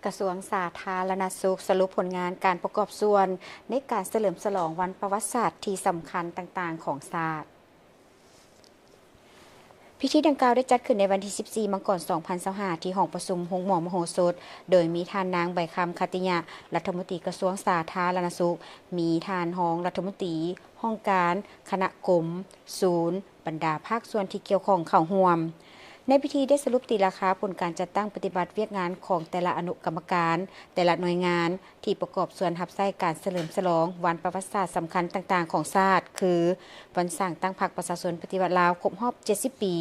ກະຊວງສາທາລະນະສຸກສະຫຼຸບຜົນງານການປະກອບສ່ວນໃນການສະເຫຼີມສະຫຼອງວັນປະຫວັດສາດທີ່ສຳຄັນຕ່າງໆຂອງຊາດ. ພິທີດັ່ງກ່າວໄດ້ຈັດຂຶ້ນໃນວັນທີສິບສີ່ ມັງກອນ ສອງພັນຊາວຫ້າ ທີ່ຫ້ອງປະຊຸມໂຮງໝໍມະໂຫສົດ ໂດຍມີທ່ານນາງ ໃບຄຳ ຂັດຕິຍະ ລັດຖະມົນຕີກະຊວງສາທາລະນະສຸກ, ມີທ່ານຮອງລັດຖະມົນຕີ, ຫ້ອງການ, ຄະນະກົມ, ສູນ, ບັນດາພາກສ່ວນທີ່ກ່ຽວຂ້ອງເຂົ້າຮ່ວມ. ໃນພິທີໄດ້ສະຫຼຸບຕີລາຄາຜົນການຈັດຕັ້ງປະຕິບັດວຽກງານຂອງແຕ່ລະອະນຸກຳມະການ, ແຕ່ລະໜ່ວຍງານທີ່ປະກອບສ່ວນຮັບໃຊ້ການສະເຫຼີມສະຫຼອງວັນປະຫວັດສາດສຳຄັນຕ່າງໆຂອງຊາດ ຄື ວັນສ້າງຕັ້ງພັກປະຊາຊົນປະຕິວັດລາວຄົບຮອບເຈັດສິບປີ,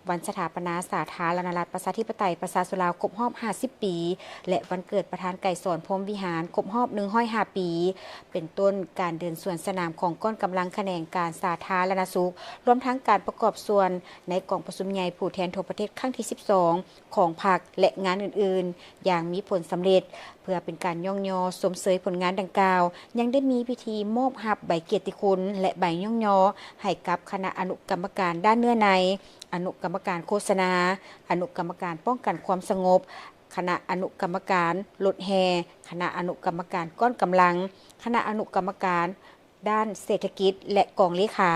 ວັນສະຖາປະນາສາທາລະນະລັດປະຊາທິປະໄຕປະຊາຊົນລາວຄົບຮອບຫ້າສິບປີ ແລະ ວັນເກີດປະທານໄກສອນ ພົມວິຫານ ຄົບຮອບໜຶ່ງຮ້ອຍຫ້າປີ ເປັນຕົ້ນການເດີນສວນສະໜາມຂອງກ້ອນກຳລັງຂະແໜງການສາທາລະນະສຸກ, ລວມທັງການປະກອບສ່ວນໃນກອງປະຊຸມໃຫຍ່ຜູ້ແທນທົ່ວປະເທດຄັ້ງທີສິບສອງຂອງພັກ ແລະ ງານອື່ນໆຢ່າງມີຜົນສຳເລັດ. ເພື່ອເປັນການຍ້ອງຍໍຊົມເຊີຍຜົນງານດັ່ງກ່າວ, ຍັງໄດ້ມີພິທີມອບຮັບໃບກຽດຕິຄຸນ ແລະ ໃບຍ້ອງຍໍໃຫ້ກັບຄະນະອະນຸກຳມະການດ້ານເນື້ອໃນ, ອະນຸກຳມະການໂຄສະນາ, ອະນຸກຳມະການປ້ອງກັນຄວາມສະຫງົບ, ຄະນະອະນຸກຳມະການລົດແຫ່, ຄະນະອະນຸກຳມະການກ້ອນກຳລັງ, ຄະນະອະນຸກຳມະການດ້ານເສດຖະກິດ ແລະ ກອງເລຂາ,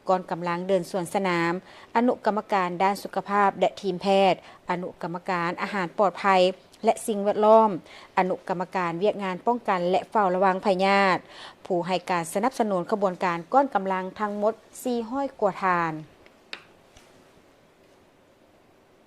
ກ້ອນກຳລັງເດີນສວນສະໜາມ, ອະນຸກຳມະການດ້ານສຸຂະພາບ ແລະ ທີມແພດ, ອະນຸກຳມະການອາຫານປອດໄພ ແລະ ສິ່ງແວດລ້ອມ, ອະນຸກຳມະການວຽກງານປ້ອງກັນ ແລະ ເຝົ້າລະວັງພະຍາດ, ຜູ້ໃຫ້ການສະໜັບສະໜູນຂະບວນການກ້ອນກຳລັງທັງໝົດສີ່ຮ້ອຍກວ່າທ່ານ.